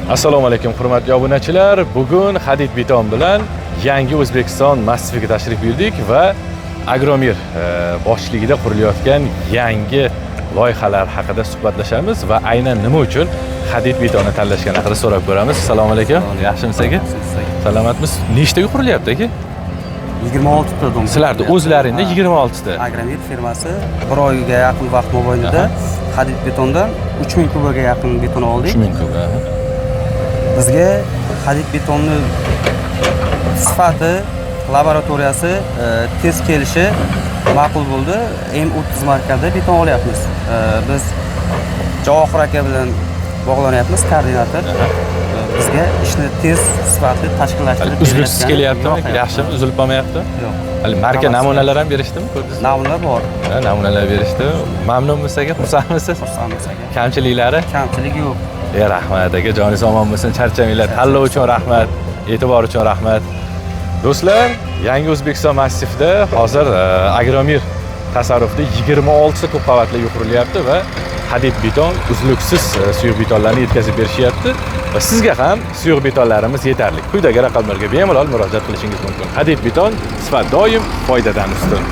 Assalomu alaykum, hurmatli obunachilar. Bugun Hadid Beton bilan Yangi O'zbekiston massiviga tashrif buyurdik va Agromir boshchiligida qurilayotgan yangi loyihalar haqida suhbatlashamiz va aynan nima uchun Hadid Betonni tanlashgani haqida so'rab ko'ramiz. Assalomu alaykum. Yaxshimisiz, aka? Salomatmisiz? Nechta uy qurilyapti, aka? 26 ta дом. Sizlarni o'zlaringda 26 ta. Agromir firmasi bir oyga yaqin vaqt mobaynida Hadid Betondan 3000 kubaga yaqin beton oldik. 3000 kub. Aha. Bizga Hadid Betonni sifati, laboratoriyasi, tez kelishi ma'qul bo'ldi. M30 markada beton olyapmiz. Biz Javohir aka bilan bog'lanyapmiz, koordinator. Bizga ishni tez, sifatli tashkillashtirib Uzluksiz berayotgani kelyaptimi? yoqyapti. Yaxshimi? Uzilib qolmayapti? Yo'q. Hali marka Hammasi. Namunalar ham berishdimi? Ko'rdingizmi? Namuna bor. Ha, namunalar berishdi. Mamnunmisiz, aka? Xursandmisiz? Xursandmiz, aka. Kamchiliklari? Kamchilik yo'q. Rahmat, aka, joningiz omon bo'lsin, charchamanglar. Tanlov uchun rahmat, e'tibor uchun rahmat. Do'stlar, Yangi O'zbekiston massivida hozir Agromir tasarrufida 26 ta ko'p qavatli uy qurilyapti va Hadid Beton uzluksiz suyuq betonlarni yetkazib berishyapti va sizga ham suyuq betonlarimiz yetarli. Quyidagi raqamlarga bemalol murojaat qilishingiz mumkin. Hadid Beton: sifat doim foydadan ustun.